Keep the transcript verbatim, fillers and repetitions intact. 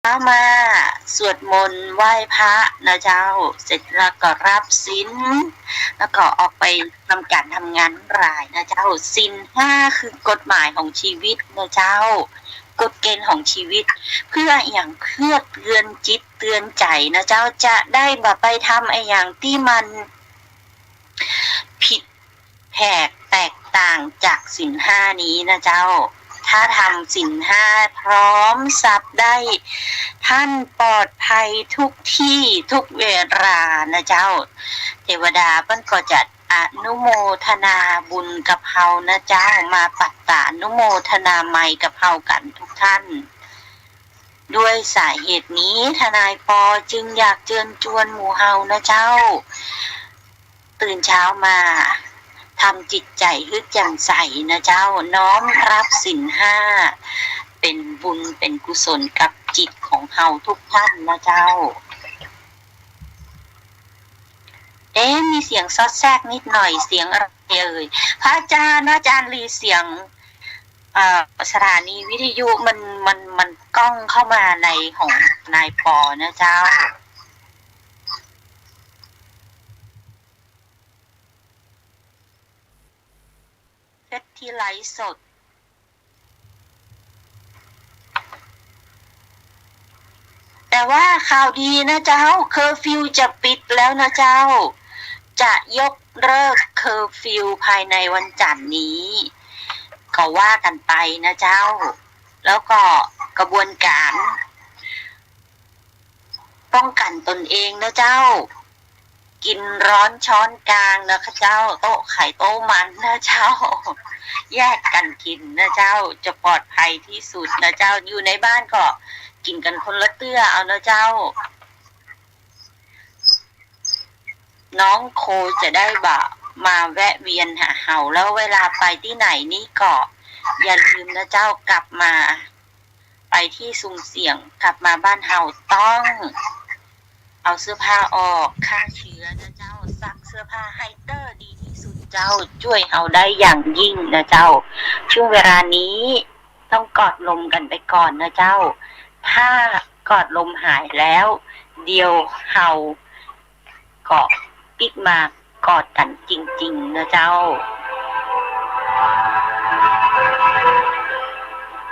เจ๊ามาสวดมนต์ไหว้พระนะเจ้า เสร็จแล้วก็รับศีล แล้วก็ออกไปทำก๋านทำงานหลายนะเจ้า ศีลห้าคือกฎหมายของชีวิตนะเจ้า กฎเกณฑ์ของชีวิต เพื่ออะหยัง เพื่อเตือนจิตเตือนใจ๋นะเจ้า จะได้บ่ไปทำอะหยังตี้มันผิดแผกแตกต่างจากศีลห้านี้นะเจ้า ถ้าทำศีลห้าพร้อมสับได้ ต้านปลอดภัยทุกตี้ทุกเวลานะเจ้า เตวดาเปิ้นก็จะอนุโมทนาบุญกับเฮานะเจ้า มาปัตตานุโมทนามัยกับเฮากั๋นทุกต้าน ด้วยสาเหตุนี้ ทนายปอจึงอยากเจิญจวนหมู่เฮานะเจ้า ตื่นเจ๊ามา ทำจิตใจ๋หื้อแจ่มใสนะเจ้า น้อมรับศีลห้า เป๋นบุญเป๋นกุศลกับจิตของเฮาทุกต้านนะเจ้า เอ๊ะ มีเสียงซอดแทรกนิดหน่อย เสียงอะไรเอ่ย พระอาจารย์ พระอาจารย์ลี เสียง เอ่อ สถานีวิทยุมัน มัน มันก้องเข้ามาในของทนายปอนะเจ้า เช็คตี้ไลฟ์สด แต่ว่าข่าวดีนะเจ้า เคอร์ฟิวจะปิดแล้วนะเจ้า จะยกเลิกเคอร์ฟิวภายในวันจันทร์นี้ ก็ว่ากั๋นไปนะเจ้า แล้วก็กระบวนก๋าน ป้องกั๋นตนเองนะเจ้า กิ๋นร้อนช้อนกลางนะเจ้า โต๊ะใค่โต๊ะมันนะเจ้า แยกกั๋นกิ๋นนะเจ้า จะปลอดภัยตี้สุดนะเจ้า อยู่ในบ้านก็กิ๋นกั๋นคนละเตื้อเอานะเจ้า น้องโคจะได้บ่มาแวะเวียนหาเฮา แล้วเวลาไปตี้ไหนนี่ก็อย่าลืมนะเจ้า กลับมา ไปตี้ซุ่มเสี่ยง กลับมาบ้านเฮาต้องเอาเสื้อผ้าออก ฆ่าเชื้อนะเจ้า ซักเสื้อผ้าให้เต๊อะ ดีตี้สุดเจ้า จ้วยเฮาได้อย่างยิ่งนะเจ้า ช่วงเวลานี้ต้องกอดลมกั๋นไปก่อนนะเจ้า ถ้ากอดลมหายแล้ว เดี๋ยวเฮาก็ปิ๊กมากอดกั๋นจริงๆ นะเจ้า